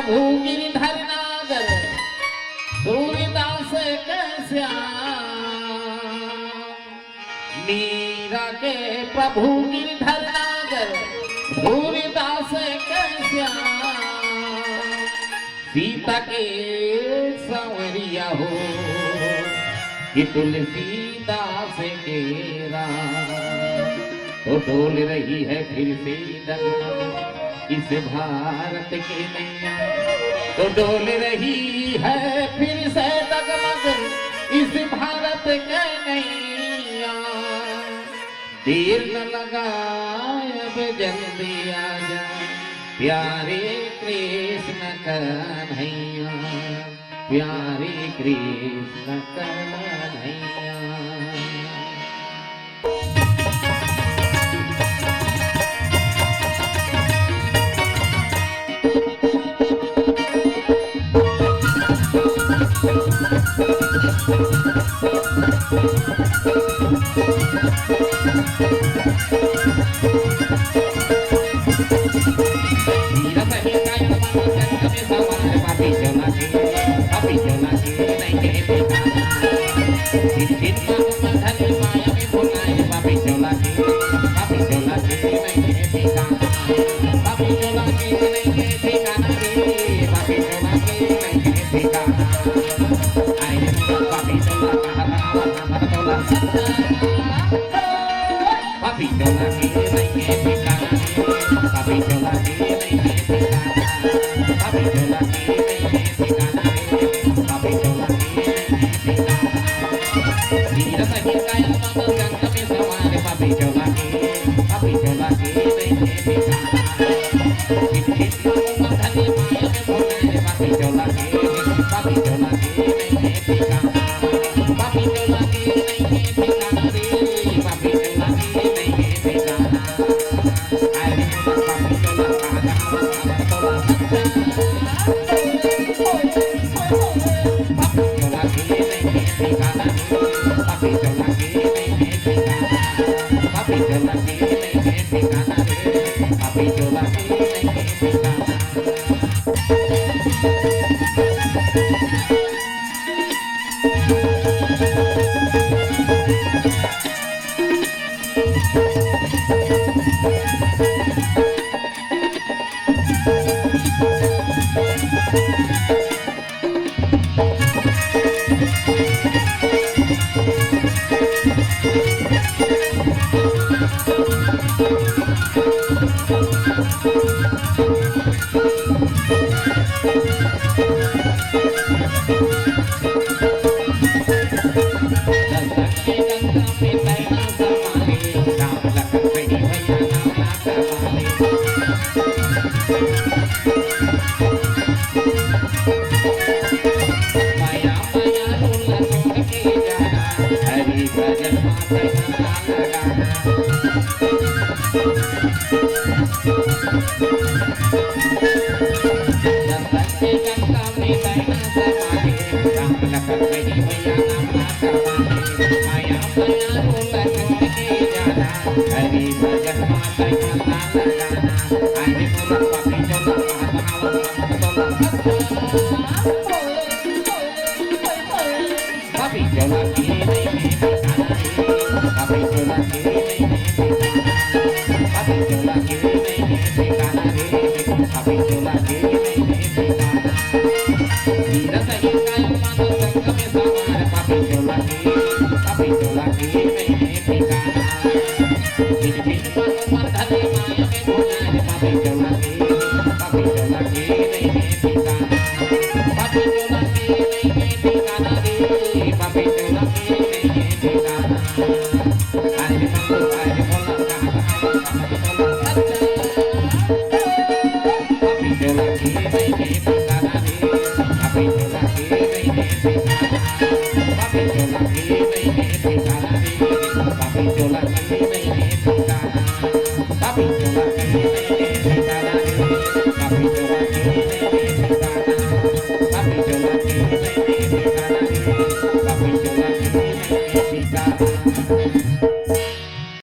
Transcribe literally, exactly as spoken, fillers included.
प्रभु गिरधर नागर सूरदास के श्याम। मीरा के प्रभु गिरधर नागर सूरदास के श्याम। सीता के संवरिया हो कि तुलसीदास के राम। तो डोल रही है फिर से डगमग इस भारत की नैया। तो डोल रही है फिर से डगमग इस भारत की नैया। देर न लगा, अब जल्दी आ जा, प्यारे कृष्ण कन्हैया, प्यारे कृष्ण कन्हैया।